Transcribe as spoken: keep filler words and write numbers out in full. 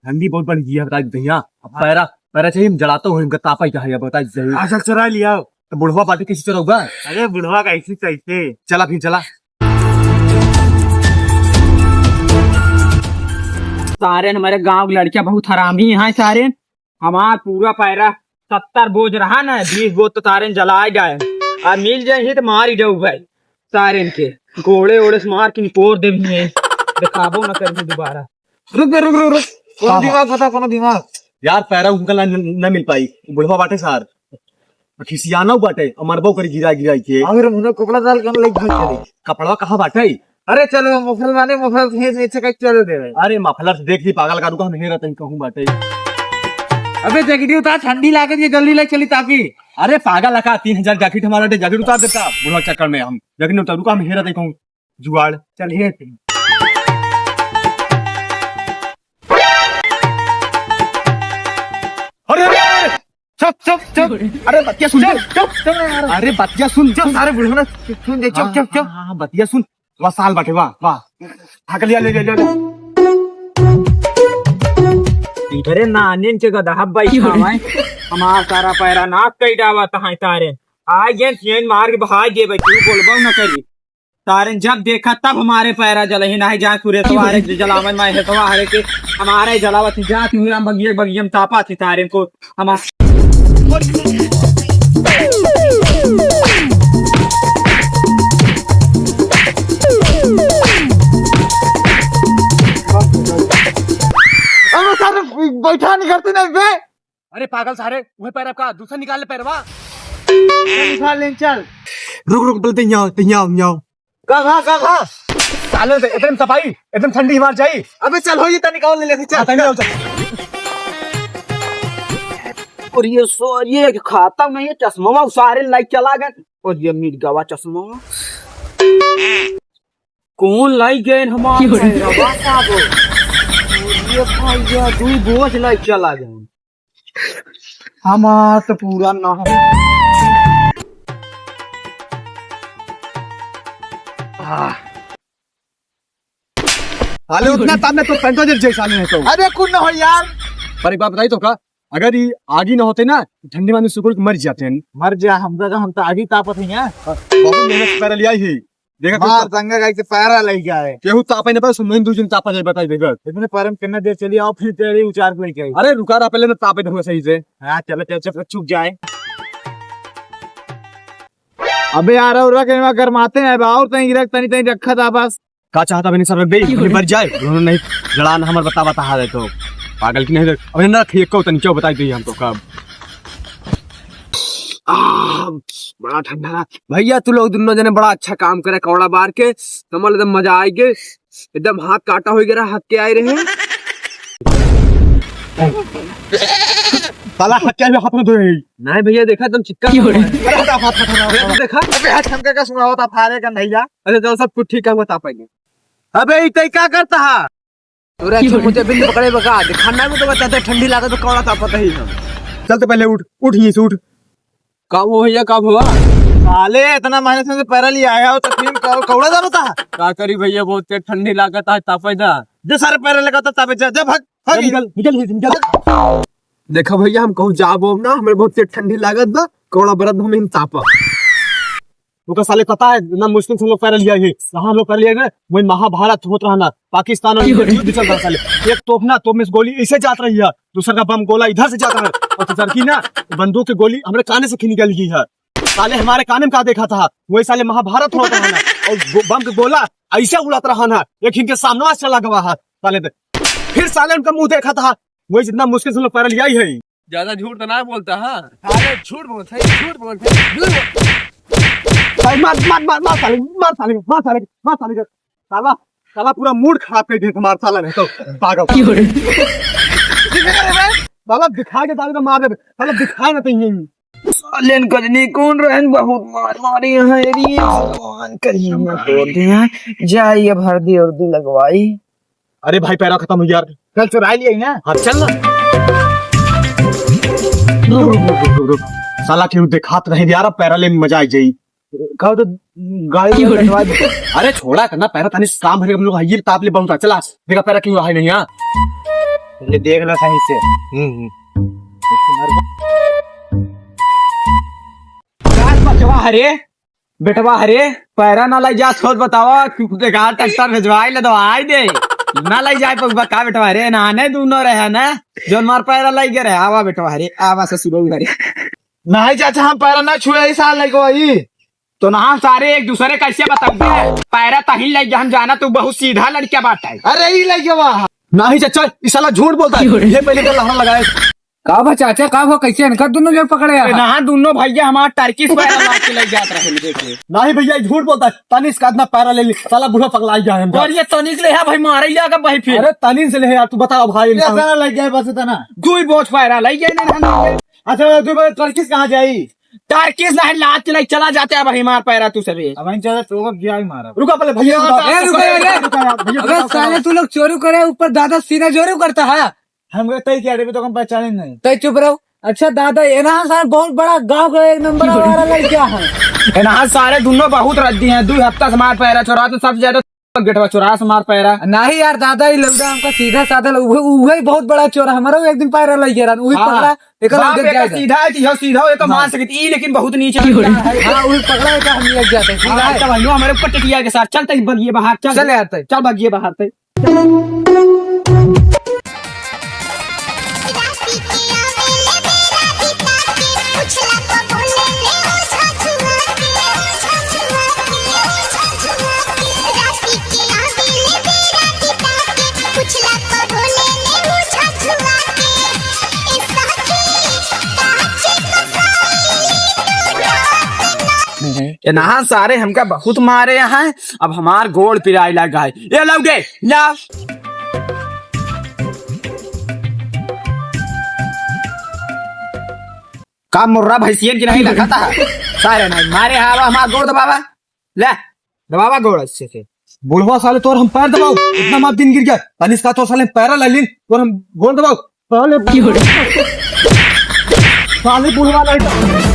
ठंडी बहुत बढ़ गई है, बताई दे भैया। अब हाँ। पैरा, पैरा चाहिए, हम जलाते हो, इनका तापा ही कहा है, बताई दे। हाँ, चल चुरा लिया। तो बुढ़वा बाटे कैसे चुराऊगा? अरे बुढ़वा कैसे, कैसे? चला फिर, चला। सारे हमारे गांव के लड़कियां बहुत हरामी हैं सारे। हमार पूरा पैरा सत्तर बोझ रहा ना, बीस बोझ तो सारे जलाए गए। अब मिल जाए ही तो मार ही जाऊ भाई सारे इनके। गोड़े ओड़े से मार के निपोर दे भी है, दिखाबो ना कर दोबारा। रुक बे, रुक, रुक, रुक। कोनो हाँ, हाँ। दिमाग बता, कोनो दिमाग। यार, पैरा उनका ना, ना मिल पाई। बुढ़वा बाटे सार। खिसियाना बाटे, अमरबो करी गिरा गिरा के। अगर मुन्ना कपड़ा डाल के हम लेके भाग चले। कपड़वा कहाँ बाटे? अरे चलो, मुसलमाने मुसल से, से, से कहीं चले दे रहे। अरे मफलर से देख ली पागल का, रुका हम हेरत ही कहूँ बाटे। अबे जैकेट उतार, ठंडी लागत है, जल्दी ले चली तापी। अरे पागल लगा, तीन हजार जैकेट हमारा दे, जैकेट उतार देता, बुढ़वा चक्कर में हम जैकेट नहीं उतार, रुका हम हेरत ही कहूँ जुगाड़। चल हेर। अरे, अरे, अरे, चुप, चुप, चुप। अरे, बतिया सुन। चुप, चुप, चुप ना यार। अरे, बतिया सुन। चुप, सारे बुढ़वा ना सुन दे, चुप, हाँ, चुप, चुप। हाँ, हाँ, बतिया सुन। वाह, साल बाटे, वाह, वाह। हाँ, ले, ले, ले, ले, ले। इधरे नानिन के गदहा बैठा है। हमार सारा पैरा नाक कई डावा तहां तारे। आ गए, चेन मार के भाग गए, भाई, तू बोलबो न करी। तारे जब देखा तब हमारे पैरा जलही, नाही जान सूर्य सवारे जलावन में है सवारे के, हमारे जलावत ही जात हुई राम बगिए बगियम तापा थी तारे को। हमार अरे सारे बैठा नहीं करते ना बे। अरे पागल सारे, वही पैर आपका दूसरा निकाल ले पैरवा। चल उठा ले, चल। रुक, रुक, पहले तैयार, तैयार, तैयार। का, का, का, का? साले से एकदम सफाई, एकदम ठंडी मार जाई। अबे चल, हो ये तनी कौन ले लेती, चल। हाँ, तनी आओ, चल। और ये सो-, ये खाता नहीं है, चश्मा उसारे लाइक चला गए। और ये मिट गवा चश्मा। कौन लाई गए हमार क्यों रे? पैरवा साहब? ये भैया दुई बोझ लाई चला गए। हमार तो पूरा ना हो। आह। साले उतना ताप में तो पैंटो जब जैसा नहीं है तो। अरे कुछ ना हो यार। पर एक बात बताई तो का, अगर ये आगी ना होते ना, ठंडी में आदमी सुकुड़ के मर जाते हैं। मर जा, हम तो, हम तो आगी तापत ही हैं। बहुत मेहनत से पैरा लिया ही। देखा मार केहू संगा गाई से पैरा लई जाए। केहू तापे ना पाए, सुन दू जन तापा जाए, बताई देगा। इतने पैर में कितना देर चली आओ, फिर तेरी उचार के लेके आई। अरे रुका रहा, पहले ना तापे दूंगा सही से। हाँ, चलो, चलो, चलो, चुप जाए। अबे यार, और रख, इनमें गरमाते हैं बा, और तनी रख, तनी, तनी रखा था बस। का चाहता बनी सब रख दे, क्यों? इतनी बार जाए, उन्होंने नहीं जड़ान हमर बता, बता दे तो। पागल की नहीं, अबे ना रखिए, को तनी क्यों बताई दी हम तो कब। आह, बड़ा ठंडा। भैया, तू लोग दुन्नो जने बड़ा अच्छा काम करे, कौड़ा बार के, समझ एकदम मजा आए गे, एकदम हाथ काटा हो गया, हाथ के आए रहे। साला हाथ क्या हाथ में धोए? नहीं भैया, देखा एकदम चिक्का क्यों रे? अरे हटा, हाथ हटा, भैया, तू देखा? अबे हाथ हमका का सुनावत है, फारे का नहीं जा। अरे चलो, सब कुछ ठीक है, हुआ था पहले। अबे, ई तई का करता है? तोरे अच्छे मुझे बिंद पकड़े बका, दिखाना में तो बताते ठंडी लागत तो कौड़ा तापत ही हम। चल तो पहले उठ, उठ यहीं से उठ। का वो भैया, का हुआ? साले इतना मेहनत से पैरा लिया आया हो तो फिर कौ-, कौड़ा तापत है? का करी भैया, बहुत तेज ठंडी लागत आज तापे दा। जे सारे पैरा लगा तो तापे जा, जा भाग, भाग। निकल, निकल, निकल, निकल। देखा भैया, हम कहूँ जाबो ना, हमें बहुत तेज ठंडी लागत बा, कौड़ा बरत बा, हम तापा। ओकर साले पता है, इतना मुश्किल से हम लोग पैरा लिया है। यहाँ हम लोग पैरा लिया है, वही महाभारत होत रहा ना, पाकिस्तान और इंडिया युद्ध चल रहा साले। एक तोप ना, तोप में से गोली ऐसे जात रही है, दूसर का बम गोला इधर से जाता है, और दूसर की ना बंदूक की गोली हमारे काने से निकल गई है। साले हमारे काने में का देखा था, वही साले महाभारत होत रहा ना, और गो-, बम का गोला ऐसे उड़त रहा ना, एक इनके सामने से चला गवा है साले। फिर साले उनका मुंह देखा था, वही जितना मुश्किल से हम लोग पैरा लिया ही है। ज्यादा झूठ तो ना बोलता, हाँ? अरे झूठ बोलता है, झूठ बोलता है, झूठ बोलता है। भाई, मार, मार, मार, मार साले, मार साले, मार साले, मार साले। साला, साला पूरा मूड खराब कर दिया तुम्हारा साला ने तो, पागल। क्यों रे? साला दिखा के साले को मार दे, साला दिखा ना तो यही। साले गजनी कौन रहन, बहुत मार मारी है रे, भगवान कहीं ना तोड़ दिया। जाइए अब हल्दी उर्दी लगवाई। अरे भाई, पैरा खत्म हो गया यार। कल चुरा लिया ही ना। हाँ, चल ना। रुक, रुक, रुक, रुक, रुक। साला केहू देखात रहे यार, अब पैरा ले में मजा आ जाई। कहो तो गाड़ी में बैठवा दे। अरे छोड़ा करना, पैरा तनी काम है, हम लोग हाइये ताप ले बहुत। चला, देखा पैरा क्यों है नहीं यहाँ। ले देख लो सही से। हम्म, हम्म। का बचवा हरे? बेटवा हरे, पैरा ना लइ जात होत बतावा, बेकार ट्रैक्टर भेजवाइ ले दवाइ दे। ना लइ जाए पउबा का बेटवा हरे, नाने दूनो रहे ना, जौन मार पैरा लइ गए रहे। आवा बेटवा हरे, आवा ससुरऊ हरे। नाहीं चाचा, हम पैरा ना छुए, ई साल लइके आई। तो ना सारे एक दूसरे कैसे बताइबे? पैरा तहीं लइ गए, हम जाना तू बहुत सीधा लड़का बाटे। अरे ई लइके बा। नाहीं चाचा, ई साला झूठ बोलता है। ये पहले तो लहरा लगाए। का बा चाचा, का हो, कैसे इनका दोनों जन पकड़े अरे हैं? ना, दोनों भैया हमार टर्किश पैरा लाग के लइ जात रहे, देखे। नाहीं भैया, ई झूठ बोलता है। तनिष्क का इतना पैरा ले ली, साला बूढ़ा पगला गया है हमका। और ये तनिष्क ले है भाई, मारे ही जाकर भाई फिर। अरे तनिष्क ले है यार, तू बता भाई ये इनका। साला लइ गए बस इतना। दुई बोझ पैरा लइ गए ना हम। अच्छा, दुई बोझ टर्किश कहाँ जाई? टर्किश ना है, लात के लइ चला जाते अब हमार पैरा तू सभी। अब हम चला तो गया ही मारा। रुका पहले भैया, ए, रुका, रुका, रुका, रुका, रुका, रुका, भैया, अबे रुका, साले रुका। तू लोग चोरी करे, ऊपर दादा सीना चोरी करता है। हम गए तय क्या रे, तो हम पहचाने नहीं। तय चुप रहो। अच्छा दादा, एना सारे बहुत बड़ा गांव का एक नंबर वाला लड़का है। एना सारे दोनों बहुत रद्दी हैं, दो हफ्ता से मार पैरा चोरा, तो सबसे ज्यादा गेटवा चोरा से मार पैरा। नहीं यार दादा, ये लौड़ा हमका सीधा साधा लग-, उहे, उहे बहुत बड़ा चोर है। हमारा एक दिन पैरा लग गया, उहे हाँ। पकड़ा, एक बाप लग एक जाएगा। सीधा है कि यो सीधा हो, ये तो हाँ। मान सकती, ई लेकिन बहुत नीचे लग गया है। हाँ, उहे पकड़ा है, हम लग जाते हैं, सीधा हाँ, है। तो भाइयों, हमारे ऊपर टिकिया के साथ चलते ही भगिए बाहर, चल। चले आते। चल भगिए बाहर से। एनहा सारे हमका बहुत मारे हैं, अब हमार गोड़ पिराए लगा है। ए लौगे, लाओ। का मुर्रा भैंसियन की नहीं लगा था? सारे नहीं मारे, आवा हमार गोड़ दबावा। ले, दबावा गोड़ अच्छे से। बुढ़वा साले तोर हम पैर दबाओ, इतना मार दिन गिर गया। तनिष्क का तोर साले पैरा ले लीन, तोर हम गोड़ दबाओ। साले की हो रहा है? साले बुढ़वा नहीं था।